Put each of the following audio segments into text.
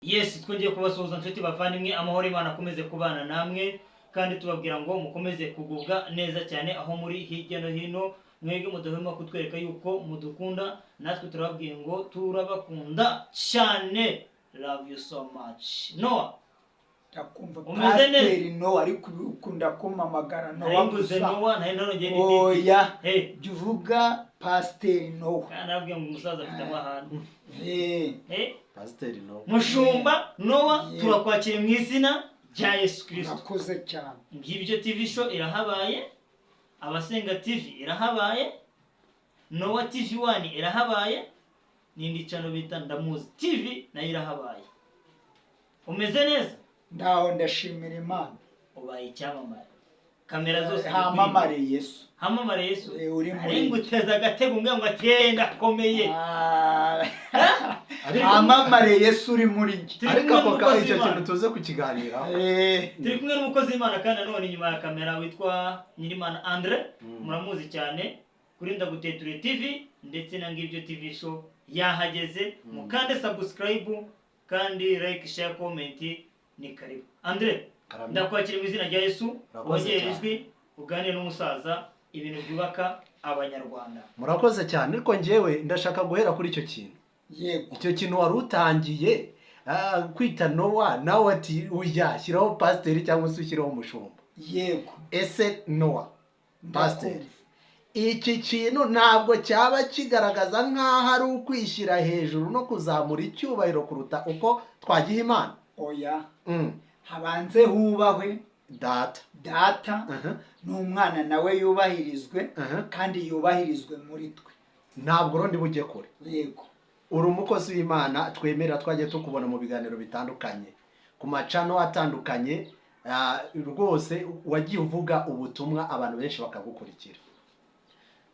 Yes, twongeye kubasuhuza nshuti bavandimwe, amahoro Imana akomeze kubana namwe, kandi tubabwira ngo mukomeze kugubwa neza cyane aho muri hirya no hino. Mwebwe mudahwema kutwereka yuko mudukunda, natwe turababwiye ngo turabakunda cyane. Love you so much. Noah, Ndakumva. Umeze neza? Pasiteri Nowa, ariko ukunda kumpamagara Nowa Nari mvuze gusa. Noah, nari narongeye n'ititi. Oya, Hey, jya uvuga Pasiteri Nowa. kandi narabwiye ngo umusaza afite amahane. Hey, Pasiteri Nowa. Mushumba Noah, Yeah. turakwakira mu izina rya Yesu Kristo. Urakoze cyane. Ngibyo TV show irahabaye, Abasenga TV irahabaye, Noah TV 1 irahabaye, n'indi channel bita Ndamuzi TV nayo irahabaye. Umeze neza? Ndaho, ndashimira Imana. Ubaye icyamamare. Kamera zose ziri kuri Hamamare Yesu. Hamamare Yesu. Uri muri Ari nguteza agatego mbwa ngo atenda akomeye. Ah, Ariko hamamare Yesu uri muri njye. Turi ariko kumwe ako n'umukozi icyo w'Imana. kintu tuze kukiganiraho. Turi kumwe n'umukozi w'Imana kandi nanone inyuma ya kamera witwa Nyirimana Andre, muramuzi cyane kuri Ndaguteture TV ndetse na Ngibyo TV show yahageze. Mukande subscribe kandi like, share, comment, ni karibu. Andre, Karame. ndakwakira mu izina rya Yesu, Urakoze wongere cyane. ijwi uganire n'umusaza ibintu byubaka Abanyarwanda. Murakoze cyane, ariko njyewe ndashaka guhera kuri icyo kintu. Yego. Icyo kintu wari utangiye kwita Nowa, nawe ati uya shyiraho pasiteri cyangwa se ushyireho umushumba. Yego. Ese Nowa, pasiteri, Ndakumva. iki kintu ntabwo cyaba kigaragaza nk'aho ari ukwishyira hejuru no kuzamura icyubahiro kuruta uko twagiha Imana? Oya, habanze hubahwe Data. Data, n'umwana nawe yubahirizwe, kandi yubahirizwe muri twe. Ntabwo rundi bujye kure. Yego. Uri umukozi w'Imana twemera, twagiye tukubona mu biganiro bitandukanye ku macano atandukanye, rwose wagiye uvuga ubutumwa abantu benshi bakagukurikira.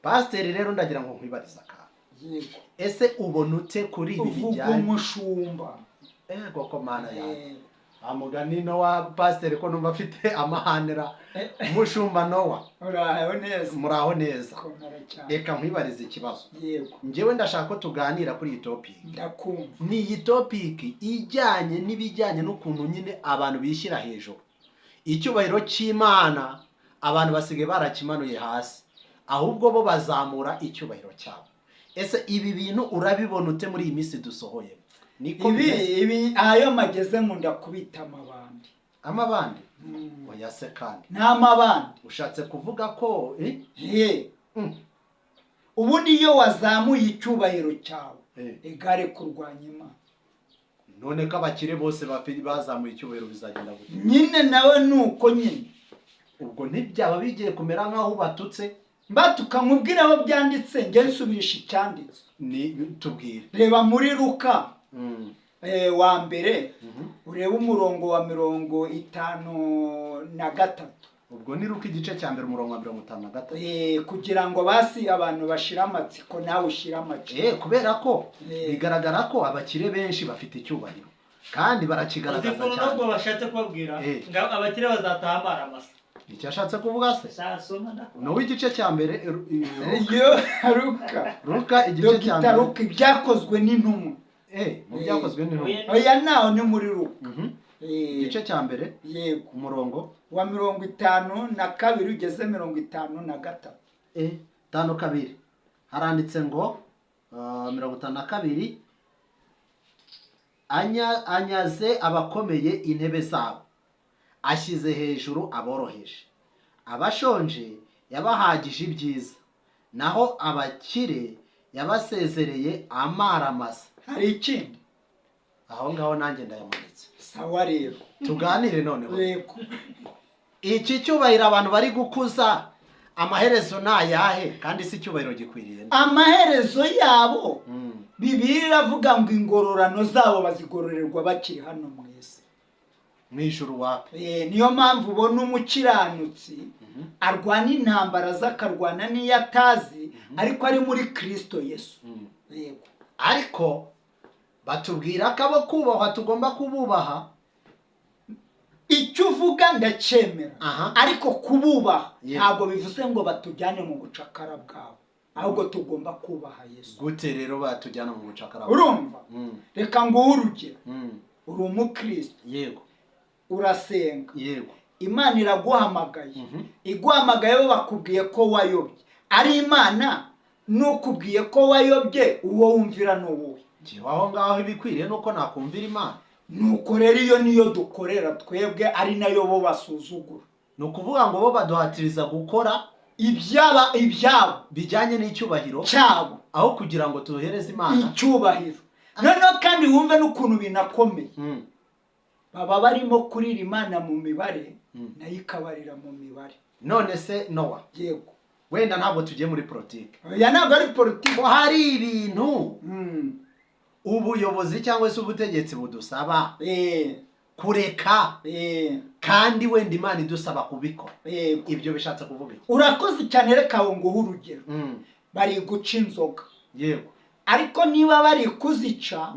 Pasiteri, rero ndagira ngo nkwibarize akantu. Yego. Ese ubona ute kuri ibi Uvuga bijyanye umushumba. Ego ko Mana yanjye, amugani Nowa, pasiteri ko numva afite amahanera. Umushumba Nowa. Uraho neza. Muraho neza? Komera cyane. Reka nkwibarize ikibazo. Yego. Njyewe ndashaka ko tuganira kuri iyi topic. Ndakumva. Ni iyi topic ijyanye n'ibijyanye n'ukuntu nyine abantu bishyira hejuru. Icyubahiro cy'Imana abantu basigaye barakimanuye hasi, ahubwo bo bazamura icyubahiro cyabo. Ese ibi bintu urabibona ute muri iyi minsi dusohoye? Niko Ibi bimeze. ibi ayo mageze nkunda kubita amabandi. Amabandi? Oya se kandi. Ni amabandi. Ushatse kuvuga ko He. Ubundi iyo wazamuye icyubahiro cyawe, igare kurwanya Imana. None ko abakire bose bazamuye icyubahiro, bizagenda gute? Nyine nawe ni uko nyine. Ubwo ntibyaba bigiye kumera nk'aho batutse? Mbatuka nkubwire aho byanditse, njye nsubirisha icyanditse. Ni tubwire. Reba muri Luka wa mbere, urebe umurongo wa 53. Ubwo ni Luka igice cya mbere, umurongo wa 53. Kugira ngo basi abantu bashire amatsiko, nawe ushire amatsiko. Kubera ko bigaragara ko abakire benshi bafite icyubahiro kandi Uzi barakigaragaza ukuntu cyane. nubwo bashatse kubabwira ngo abakire bazataha amaramasa. Icyo ashatse kuvuga se Sasoma ndakubwira. ni uw'igice cya mbere, Luka. Iyo Luka. Luka igice cya Dogita mbere. Luka, Ibyakozwe n'Intumwa. Mu Byakozwe n'Intumwa. Oya. Oya, naho ni muri Luka. Igice cya mbere, Yego. umurongo Wa 52 ugeze 53. 52 haranditse ngo 52: Anyaze abakomeye intebe zabo, ashyize hejuru aboroheje. Abashonje yabahagije ibyiza, naho abakire yabasezereye amaramasa. Hari ikindi? Aho ngaho nanjye ndayamanitse. Sawa rero. Tuganire noneho. Yego. Iki cyubahiro abantu bari gukuza, amaherezo ni ayahe? Kandi si icyubahiro gikwiriye? Amaherezo yabo, Bibiliya iravuga ngo ingororano zabo bazigororerwa bakiri hano mu isi. Mu ijuru wapi. Niyo mpamvu ubona umukiranutsi arwana intambara ze, akarwana n'iyo atazi, ariko ari muri Kristo Yesu. Yego. Ariko batubwira ko abo kubahwa tugomba kububaha. Icyo uvuga ndacyemera, ariko kububaha ntabwo bivuze ngo batujyane mu bucakara bwabo, ahubwo tugomba kubaha Yesu. Gute rero batujyana mu bucakara? Urumva, reka nguhe urugero. Uri umukristo. Yego. Urasenga. Yego. Imana iraguhamagaye. Iguhamagaye bo bakubwiye ko wayobye. Ari Imana nukubwiye ko wayobye, uwo wumvira ni uwuhe? Njyewe aho ngaho ibikwiriye nuko nakumvira Imana. Nuko rero iyo niyo dukorera twebwe, ari nayo bo basuzugura. Ni ukuvuga ngo bo baduhatiriza gukora ibyabo bijyanye n'icyubahiro cyabo, aho kugira ngo tuhereze Imana icyubahiro. Noneho kandi wumve n'ukuntu binakomeye. Baba barimo kurira Imana mu mibare, nayo ikabarira mu mibare. None se Nowa? Yego. Wenda ntabwo tugiye muri politiki. Oya, ntabwo ari politiki. Hari ibintu ubuyobozi cyangwa se ubutegetsi budusaba kureka, kandi wenda Imana idusaba kubikora. Ibyo bishatse kuvuga iki? Urakoze cyane, reka nguhe urugero. Bari guca inzoga. Yego. Ariko niba bari kuzica,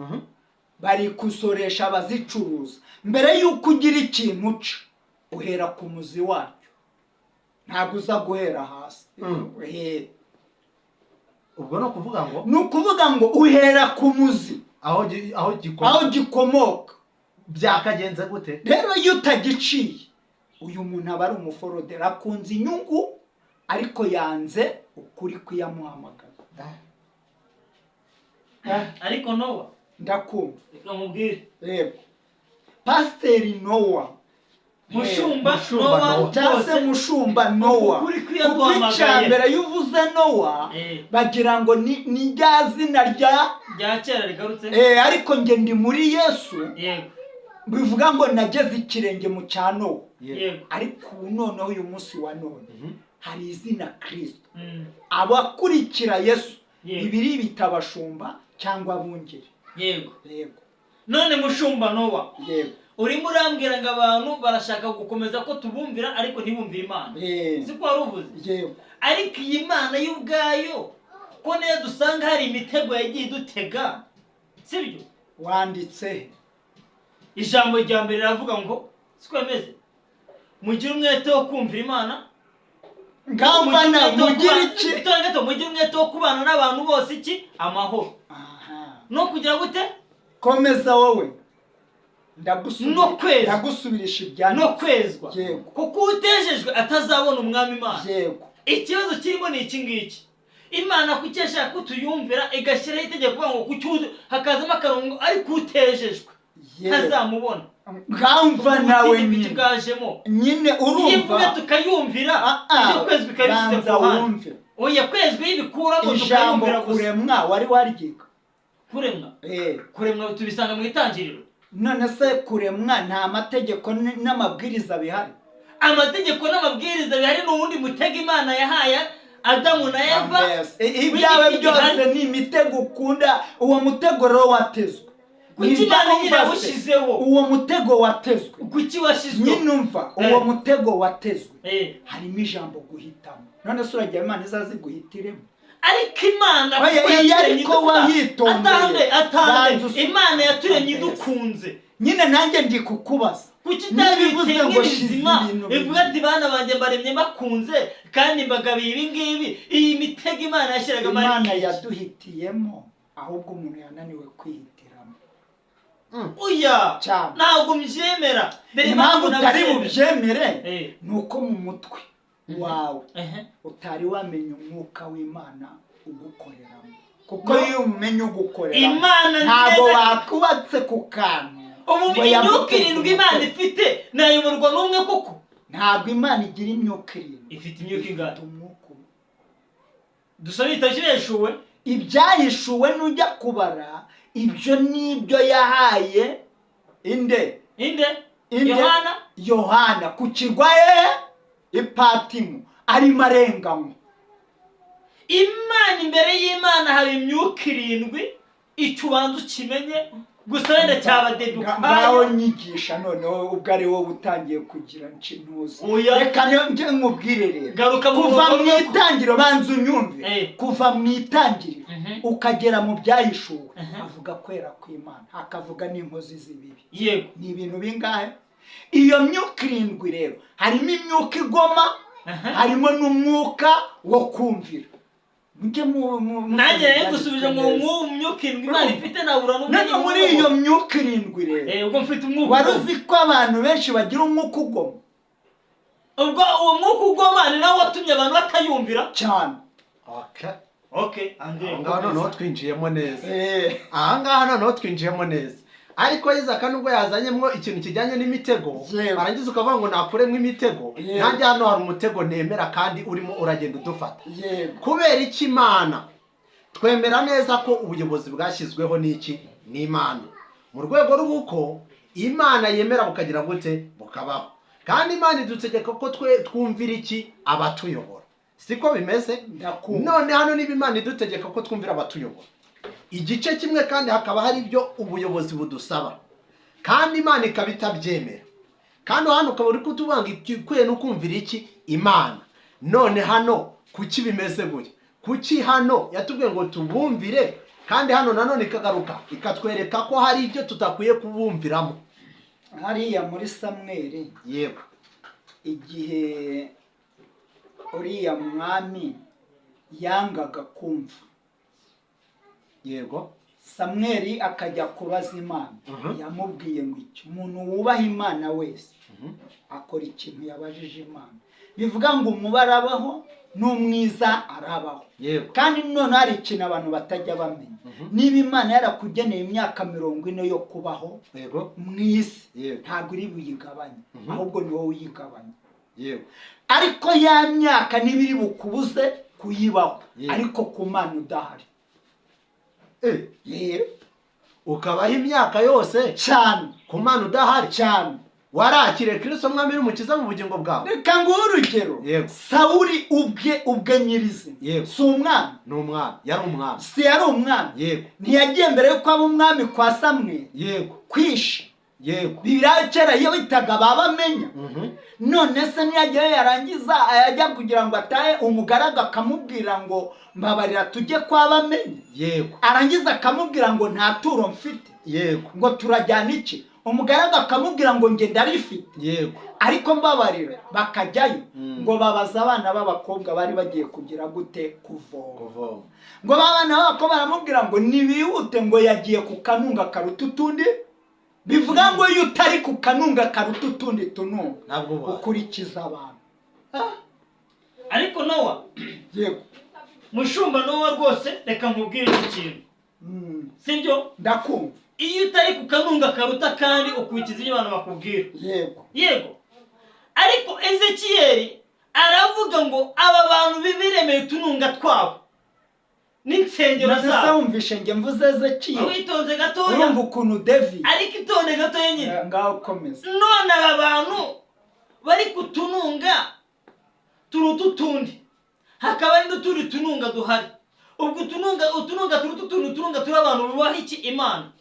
bari kusoresha abazicuruza. Mbere y'uko ugira ikintu uca, uhera ku muzi wacyo, ntabwo uza guhera hasi. Ubwo ni ukuvuga ngo ni ukuvuga ngo uhera ku muzi aho aho gikomoka. Byakagenze gute rero iyo utagiciye? Uyu muntu aba ari umuforodera, akunze inyungu ariko yanze ukuri kuyamuhamagara. Ariko Nowa, ndakumva. Reka nkubwire. Yego, Pasiteri Nowa, Mushumba Nowa, cyangwa se Mushumba Nowa, kuko icya mbere iyo uvuze Nowa bagira ngo ni rya zina rya kera rigarutse. Ariko njye ndi muri Yesu. Bivuga ngo nageze ikirenge mu cya Nowa. Ariko ubu noneho uyu munsi wa none hari izina Kristo. Abakurikira Yesu ibiri bitabashumba cyangwa abungeri. Yego. Yego. None Mushumba Nowa, yego, urimo urambwira ngo abantu barashaka gukomeza ko tubumvira ariko ntibumvire Imana. Siko wari uvuze? Yego. Ariko iyi Mana y'ubwayo ko niyo dusanga hari imitego yagiye idutega, sibyo? Wanditse ijambo rya mbere riravuga ngo siko bimeze, mugire umwete wo kumvira Imana. Ngambana mugire iki? Mugire umwete wo kubana n'abantu bose iki? Amahoro. No kugira gute? Komeza wowe. Ndagusubirisha ibyanditswe. No kwezwa. Yego. Kuko utejejwe atazabona umwami Imana. Yego. Ikibazo kirimo ni iki ngiki. Imana kuki yashaka ko tuyumvira igashyiraho itegeko ngo kuki hakazamo akarongo ariko utejejwe ntazamubona. Ngamva nawe nyine urumva tukayumvira ibyo kwezwa ikabishyize ku ruhande. Oya, kwezwa ibikuramo tukayumvira gusa. Kuremwa wari waryiga. Kuremwa? Kuremwa tubisanga mu itangiriro. None se kuremwa nta mategeko n'amabwiriza bihari? Amategeko n'amabwiriza bihari n'uwundi mutego Imana yahaye Adamu na Eva. Ibyawe byose ni imitego ukunda, uwo mutego rero watezwe. Kuki Imana nyine yawushyizeho? Uwo mutego watezwe. Kuki washyizweho? Nyine umva, uwo mutego watezwe. Harimo ijambo guhitamo. None se uragira Imana izazi guhitiremo? Ariko Imana atande Imana yaturemye idukunze. Nyine nanjye ndi kukubaza. Kuki itabivuze ngo shizima ivuga ati bana banjye mbaremye bakunze kandi mbagabiye ibi ngibi, iyi mitego Imana yashyiraga Imana yaduhitiyemo, ahubwo umuntu yananiwe kwihitiramo. Oya, ntabwo mbyemera. Impamvu utari bubyemere ni uko mu mutwe wawe utari wamenya umwuka w'Imana ugukoreramo. Kuko iyo umenya ugukoreramo ntabwo wakubatse ku kantu. Ubu imyuka irindwi Imana ifite nayoborwa n'umwe koko? Ntabwo Imana igira imyuka irindwi. Ifite imyuka ingana? Dusome ibyaheshuwe. Ibyahishuwe nujya kubara ibyo nibyo yahaye inde? Inde? Yohana? Yohana ku kirwa Ipatimu arimo arenganywa. Imana imbere y'Imana haba imyuka irindwi, icyo ubanza ukimenye gusa wenda cyabadeduka. Ngaho nyigisha noneho ubwo ari wowe utangiye kugira ntuzi. Reka njye nkubwire rero. Kuva mu itangiriro banza unyumve. Kuva mu itangiriro ukagera mu byahishuwe avuga kwera kw'Imana, akavuga n'inkozi z'ibibi. Yego. Ni ibintu bingahe? Iyo myuka irindwi rero harimo imyuka igoma, harimo n'umwuka wo kumvira. Mujye mu Nanjye rero gusubije ngo mu myuka irindwi Imana ifite nabura n'umwe. Muri iyo myuka irindwi rero ubwo mfite umwuka. Wari uzi ko abantu benshi bagira umwuka ugoma? Ubwo uwo mwuka ugoma ni nawo watumye abantu batayumvira cyane. Okay, Andre, ngaho noneho twinjiyemo neza. Aha ngaha noneho twinjiyemo neza. Ariko Isaka nubwo yazanyemo ikintu kijyanye n'imitego, arangiza ukavuga ngo nakuremo imitego, nanjye hano hari umutego nemera kandi urimo uragenda udufata. Kubera iki Imana? Twemera neza ko ubuyobozi bwashyizweho n'iki? N'Imana. Mu rwego rw'uko Imana yemera bukagira gute? Bukabaho. Kandi Imana idutegeka ko twumvira iki? Abatuyobora. Siko bimeze? None hano niba Imana idutegeka ko twumvira abatuyobora, igice kimwe kandi hakaba hari ibyo ubuyobozi budusaba kandi Imana ikaba itabyemera, kandi hano ukaba uri kutubanga ikwiye no kumvira iki? Imana. None hano kuki bimeze gutya? Kuki hano yatubwiye ngo tubumvire kandi hano nanone ikagaruka ikatwereka ko hari ibyo tutakwiye kubumviramo? Hariya muri Samweli, yego, igihe uriya mwami yangaga kumva, yego, Samweli akajya kubaza Imana, yamubwiye ngo iki umuntu wubaha Imana wese akora ikintu yabajije Imana. Bivuga ngo umubarabaho n'umwiza arabaho. Kandi none hari ikintu abantu batajya bamenya. Niba Imana yarakugeneye imyaka 40 yo kubaho mu isi, ntabwo iri buyigabanye, ahubwo ni wowe uyigabanya. Yego. Ariko ya myaka nibiri bukubuze kuyibaho, ariko ku Mana udahari. Ukabaho imyaka yose cyane ku Mana udahari cyane. Warakire Kristo mwami n'umukiza mu bugingo bwawe. Reka nguhe urugero. Sawuli ubwe nyirizina si umwami. Ni umwami, yari umwami. Si yari umwami. Yego. Ntiyagiye mbere yuko aba umwami kwa Samweli. Yego. Kwisha. Yego. Bibiliya kera iyo bitaga babamenya. None se niyagiye yarangiza ajya kugira ngo atahe, umugaragu akamubwira ngo mbabarira tujye kwa bamenya. Yego. Arangiza akamubwira ngo nta turo mfite. Yego. Ngo turajyana iki? Umugaragu akamubwira ngo nge ndarifite. Yego. Ariko mbabarira bakajyayo ngo babaza abana b'abakobwa bari bagiye kugira gute? Kuvoma. Ngo abana b'abakobwa baramubwira ngo nibihute ngo yagiye ku kanunga karuta utundi. Bivuga ngo iyo utari ku kanunga karuta utundi tununga ukurikiza abantu. Ariko Nowa, yego, mushumba Nowa rwose reka nkubwire iki kintu. Sibyo? Ndakumva. Iyo utari ku kanunga karuta kandi ukurikiza ibyo abantu bakubwira. Yego. Yego. Ariko Ezekiyeli aravuga ngo aba bantu bibiremeye utununga twabo n'insengero zabo. Wumvishe nge mvuze Ezekiyeli. Witonze gatoya. Urumva ukuntu David. Ariko itonde gatoya nyine. Ngaho komeza. None aba bantu bari kutununga turuta utundi, hakaba n'utundi tununga duhari. Ubwo utununga turuta utundi utununga turi abantu bubaha iki? Imana.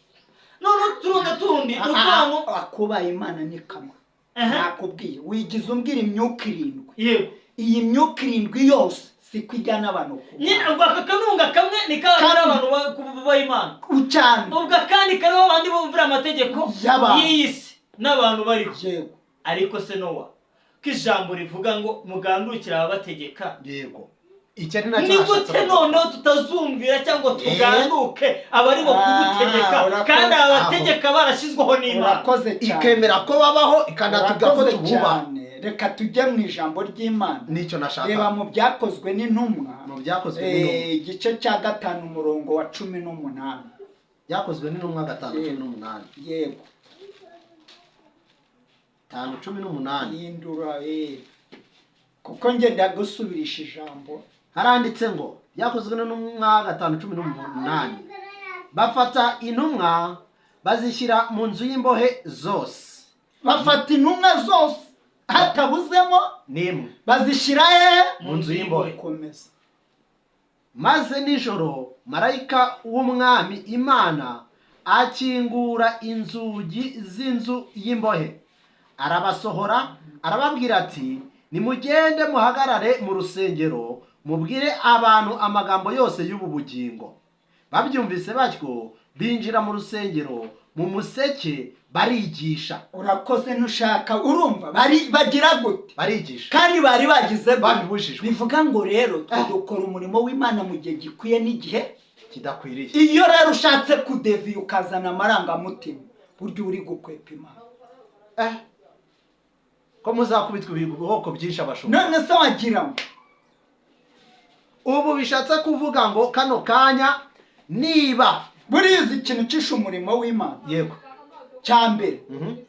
None utununga tundi utwano akubaye Imana ni kamwe. Nakubwiye wigize umbwira imyuka irindwi. Yego. Iyi myuka irindwi yose siko ijyana abantu ku nyine. Ubwo aka kanunga kamwe ni kaba abantu bubaha Imana cyane. Ubwo kandi kariho abandi bumvira amategeko y'iyi si n'abantu bariho. Yego. Ariko se Nowa, ko ijambo rivuga ngo mugandukire ababategeka. Yego. Icyo ari nacyo nashatse. Ni gute noneho tutazumvira cyangwa tuganduke abarimo kudutegeka, kandi abategeka barashyizweho n'Imana? Ikemera ko babaho ikanatubwira ko tububaha. Reka tujye mu ijambo ry'Imana. Nicyo nashaka. Reba mu byakozwe n'intumwa. Mu byakozwe n'intumwa. Igice cya 5 umurongo wa 18. Byakozwe n'intumwa 5:18. Yego. 5:18. Hindura kuko nge ndagusubirisha ijambo. Haranditse ngo byakozwe n'intumwa 5:18. Bafata intumwa bazishyira mu nzu y'imbohe zose. Bafata intumwa zose hatabuzemo nimwe, bazishyira mu nzu y'imbohe. Komeza. Maze nijoro marayika w'umwami Imana akingura inzugi z'inzu y'imbohe, arabasohora arababwira ati nimugende muhagarare mu rusengero mubwire abantu amagambo yose y'ubu bugingo. Babyumvise batyo binjira mu rusengero mu museke Barigisha. Urakoze nushaka urumva bagira gute? Barigisha. Kandi bari bagize babibujijwe. Bivuga ngo rero twe dukora umurimo w'Imana mu gihe gikwiye n'igihe kidakwiriye. Iyo rero ushatse kudeviya ukazana amarangamutima, buryo uri gukwepa Imana. Ko muzakubitwa ibihoko byinshi abashumba. None se wagira ngo ubu bishatse kuvuga ngo kano kanya niba burizi ikintu cisha umurimo w'Imana. Yego. Cyambere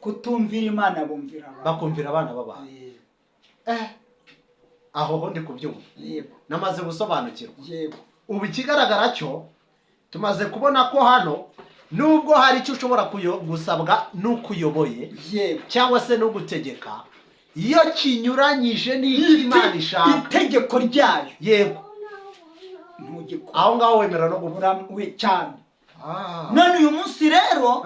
kutumvira Imana bumvira abantu. Bakumvira abana b'abantu. Aho ho ndi kubyumva. Yego. Namaze gusobanukirwa. Yego. Ubu ikigaragara cyo tumaze kubona ko hano nubwo hari icyo ushobora gusabwa n'ukuyoboye, yego, cyangwa se no gutegeka, iyo kinyuranyije n'Imana ishaka, itegeko ryayo, yego, ntugikora. Aho ngaho wemera no gupfa cyane. None uyu munsi rero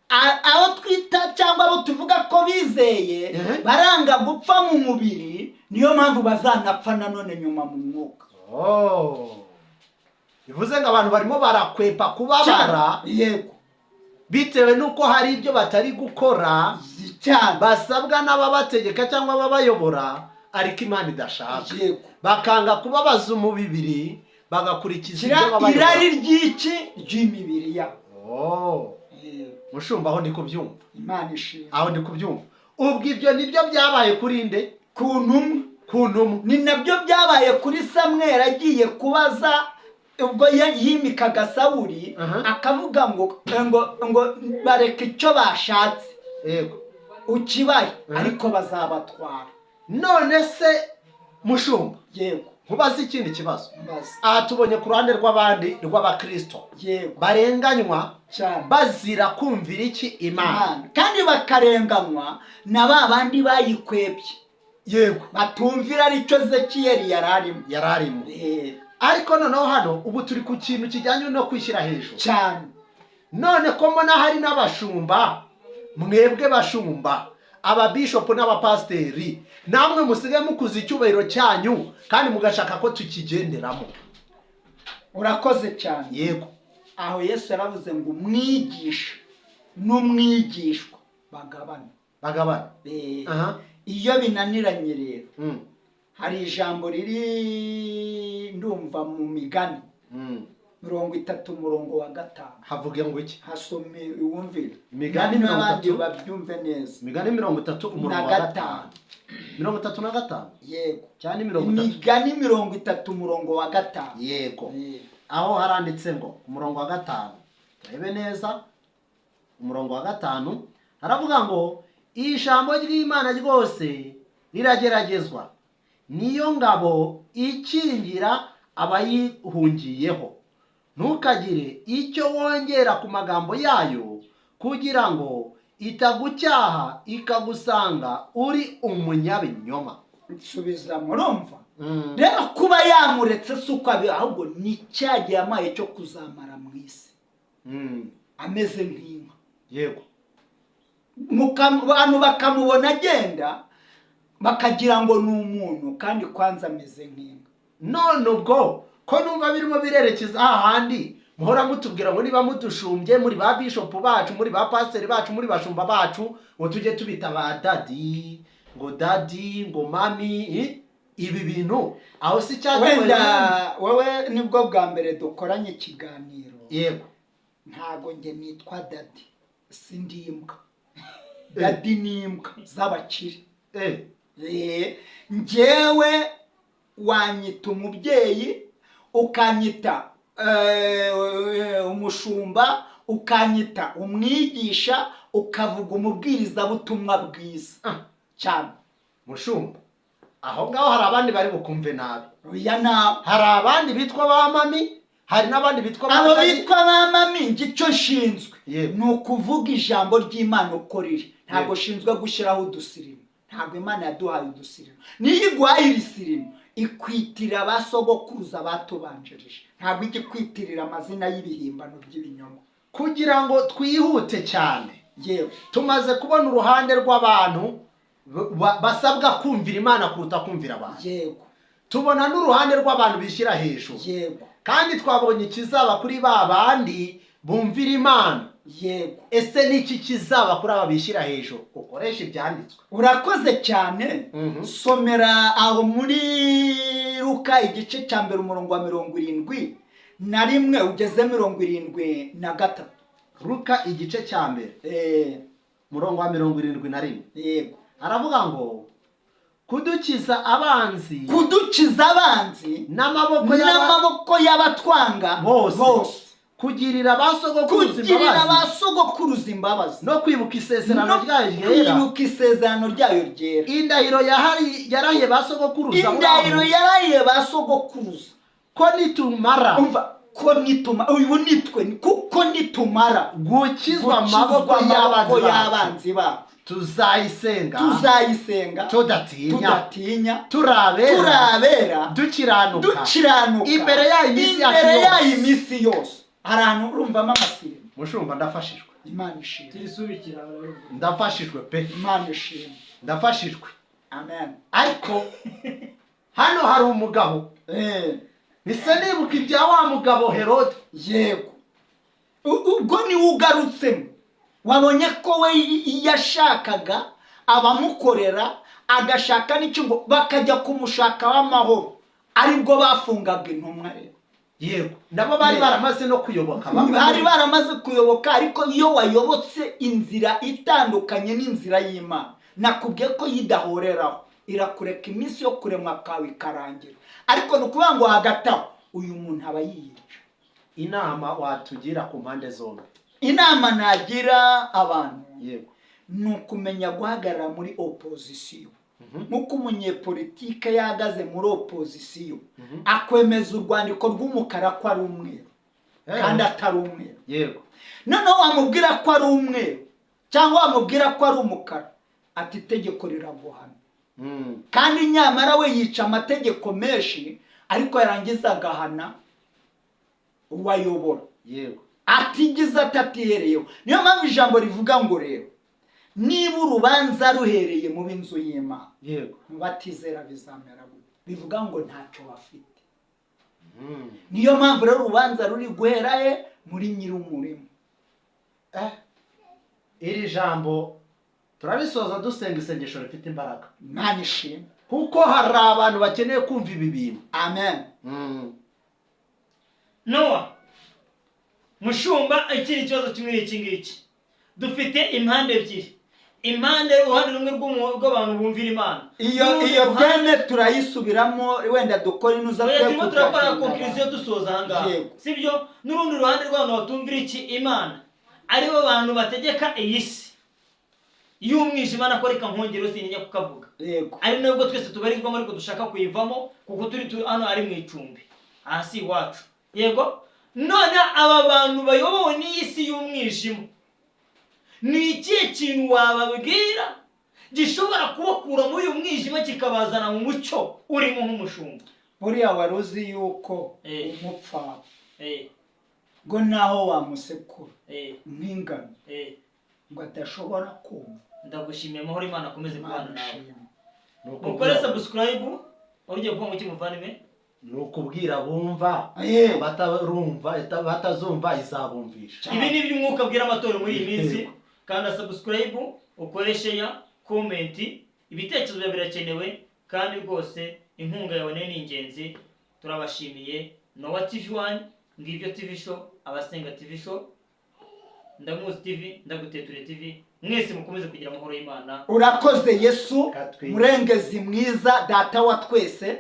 abo twita cyangwa abo tuvuga ko bizeye baranga gupfa mu mubiri, niyo mpamvu bazanapfa nanone nyuma mu mwuka. Bivuze ngo abantu barimo barakwepa kubabara, yego, bitewe nuko hari ibyo batari gukora cyane basabwa n'ababategeka cyangwa ababayobora, ariko Imana idashaka. Yego. Bakanga kubabaza umubiri, bagakurikiza ibyo babayobora. Irari ry'iki ry'imibiri yabo. Mushumba, aho ndi kubyumva. Imana ishimwe. Aho ndi kubyumva. Ubwo ibyo nibyo byabaye kuri nde? Ku ntumwa. Ku ntumwa. Ni nabyo byabaye kuri Samweli agiye kubaza ubwo yimikaga Sawuli, akavuga ngo ngo bareke icyo bashatse. Yego. Ukibaye ariko bazabatwara. None se mushumba, yego, nkubaze ikindi kibazo. Aha tubonye ku ruhande rw'abandi rw'abakristo, yego, barenganywa cyane, bazira kumvira iki Imana, kandi bakarenganywa na ba bandi bayikwebye, yego, batumvira aricyo Zekiyeli yararimo. Ariko noneho hano ubu turi ku kintu kijyanye no kwishyira hejuru cyane. None ko mbona hari n'abashumba, mwebwe bashumba, ababishopu n'abapasiteri, namwe musigaye mukuza icyubahiro cyanyu kandi mugashaka ko tukigenderamo. Urakoze cyane. Yego. Aho Yesu yaravuze ngo umwigisha n'umwigishwa bagabana. Bagabana. Iyo binaniranye rero, hari ijambo riri ndumva mu migani 30 umurongo wa 5. Havuge ngo iki? Hasome wumvire. Imigani 30 babyumve neza. Imigani 30 umurongo wa 5. 35. Yego. Cyane 30. Imigani 30 umurongo wa 5. Yego. Aho haranditse ngo umurongo wa 5. Turebe neza. Umurongo wa 5 haravuga ngo ijambo ry'Imana ryose rirageragezwa, niyo ngabo ikingira abayihungiyeho. Ntukagire icyo wongera ku magambo yayo, kugira ngo itagucyaha ikagusanga uri umunyabinyoma. Nsubiza murumva. Rero kuba yamuretse si uko ahubwo ni cyagiye amaye cyo kuzamara mu isi. Ameze nk'inka. Yego. Abantu bakamubona agenda bakagira ngo ni umuntu, kandi kwanza ameze nk'inka. None ubwo ko numva birimo birerekeza ahandi muhora mutubwira ngo niba mudushumbye muri ba bishop bacu, muri ba pasiteri bacu, muri bashumba bacu, ngo tujye tubita ba daddy, ngo daddy, ngo mami, ibi bintu aho si cyane. Wenda wowe nibwo bwa mbere dukoranye ikiganiro. Yego. Ntago nge nitwa daddy, sindi imbwa. Daddy ni imbwa z'abakire. Njyewe wanyita umubyeyi, ukanyita umushumba, ukanyita umwigisha, ukavuga umubwirizabutumwa bwiza cyane. Mushumba, aho ngaho hari abandi bari bukumve nabi. Oya nawe. Hari abandi bitwa ba mami, hari n'abandi bitwa abo bitwa ba mami. Icyo nshinzwe ni ukuvuga ijambo ry'Imana uko riri. Ntabwo nshinzwe gushyiraho udusirimu. Ntabwo Imana yaduhaye udusirimu. Niyo iguhaye irisirimu ikwitira abasogokuruza batubanjirije, ntabwo ijya ikwitirira amazina y'ibihimbano by'ibinyoma. Kugira ngo twihute cyane, yewe, tumaze kubona uruhande rw'abantu basabwa kumvira Imana kuruta kumvira abantu. Yego. Tubona n'uruhande rw'abantu bishyira hejuru. Yego. Kandi twabonye ikizaba kuri ba bandi Bumvira Imana. Yego. Ese niki kizaba kuri aba bishyira hejuru? Ukoresha ibyanditswe. Urakoze cyane. Somera aho muri Luka igice cya mbere umurongo wa 71 ugeze 73. Luka igice cya mbere murongo wa 71. Yego. Aravuga ngo kudukiza abanzi, kudukiza abanzi n'amaboko y'abatwanga bose, kugirira ba sogokuruza imbabazi, no kwibuka isezerano ryayo ryera, kwibuka isezerano ryayo ryera, indahiro yarahiye ba sogokuruza, indahiro yarahiye ba sogokuruza, ko nitumara, umva, ko nituma, uyu nitwe, kuko nitumara gukizwa amaboko y'abanzi bacu, tuzayisenga, tuzayisenga tudatinya, turabera, dukiranuka imbere yayo iminsi yose. Hari ahantu urumvamo amasirene. Mushumba, ndafashijwe. Imana ishimwe. Turisubikira. Ndafashijwe pe. Imana ishimwe. Ndafashijwe. Amen. Ariko hano hari umugabo, mise nibuka ibya wa mugabo Herode. Yego, ubwo niwe ugarutsemo. Wabonye ko we yashakaga abamukorera, agashaka n'icyo ngo bakajya kumushaka w'amahoro, aribwo bafungaga intumwa rero. Yego, nabo bari baramaze no kuyoboka. Bari baramaze kuyoboka, ariko iyo wayobotse inzira itandukanye n'inzira y'Imana, nakubwiye ko yidahoreraho, irakureka iminsi yo kuremwa kawe ikarangira. Ariko ni ukuvuga ngo hagati aho uyu muntu aba yiyica. Inama watugira ku mpande zombi? Inama nagira abantu, yego, ni ukumenya guhagarara muri opozisiyo. Nk'uko umunyepolitike yahagaze muri opozisiyo, akwemeza urwandiko rw'umukara ko ari umweru kandi atari umweru. Yego. Noneho wamubwira ko ari umweru cyangwa wamubwira ko ari umukara, ati itegeko riraguhana. Kandi nyamara we yica amategeko menshi, ariko yarangiza agahana uwayobora. Yego. Atigize atatihereyeho. Niyo mpamvu ijambo rivuga ngo rero niba urubanza ruhereye mu b'inzu y'Imana, yego, batizera bizamera gute? Bivuga ngo ntacyo bafite. Niyo mpamvu rero urubanza ruri guhera he? Muri nyir'umurimo. Iri jambo turarisoza dusenga isengesho rifite imbaraga. Imana ishimwe. Kuko hari abantu bakeneye kumva ibi bintu. Amen. Noah Mushumba, ikindi kibazo kimwe iki ngiki. Dufite impande ebyiri. Impande, uruhande rumwe rw'abantu bumvira Imana. Iyo teme turayisubiramo, wenda dukora inuza twe turimo turakora conclusion dusoza aha ngaha. Sibyo? N'urundi ruhande rw'abantu batumvira iki Imana, aribo bantu bategeka iyi si y'umwijima. Nako reka nkongere sinjya kukavuga. Yego. Ari nubwo twese tubarizwamo, ariko dushaka kuyivamo kuko turi hano ari mu icumbi, aha si iwacu. Yego. None aba bantu bayobowe n'iyi si y'umwijima, ni ikihe kintu wababwira gishobora kubakura muri uyu mwijima kikabazana mu mucyo urimo nk'umushumba? Buriya wari uzi yuko umupfa ngo naho wamusekura nk'ingano ngo adashobora kumva. Ndagushimiye, amahoro Imana akomeze kubana nawe. Mukore subscribe. Ugiye kuvuga ngo iki muvandimwe? Ni ukubwira bumva, batarumva, batazumva izabumvisha. Ibi ni iby'umwuka abwira amatorero muri iyi minsi. Kanda subscribe, ukore share, comment, ibitekerezo byawe birakenewe, kandi rwose inkunga yawe ni ingenzi. Turabashimiye. Noah TV 1, Ngibyo TV Show, Abasenga TV Show, Ndamuzi TV, Ndaguteture TV, mwese mukomeze kugira amahoro y'Imana. Urakoze Yesu, murengezi mwiza, data wa twese.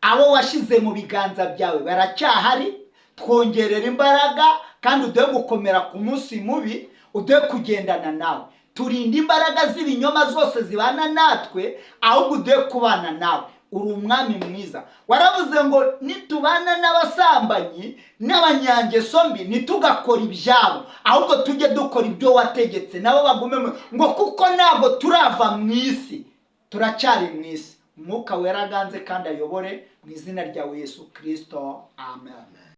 Abo washize mu biganza byawe baracyahari, twongerera imbaraga kandi uduhe gukomera ku munsi mubi, uduhe kugendana nawe. Turinde imbaraga z'ibinyoma zose zibana natwe, ahubwo uduhe kubana nawe. Uri umwami mwiza. Waravuze ngo nitubana n'abasambanyi n'abanyangeso mbi ntitugakora ibyabo, ahubwo tujye dukora ibyo wategetse, nabo bagume ngo kuko ntabwo turava mu isi, turacyari mu isi. Umwuka wera aganze kandi ayobore mu izina ryawe Yesu Kristo. Amen.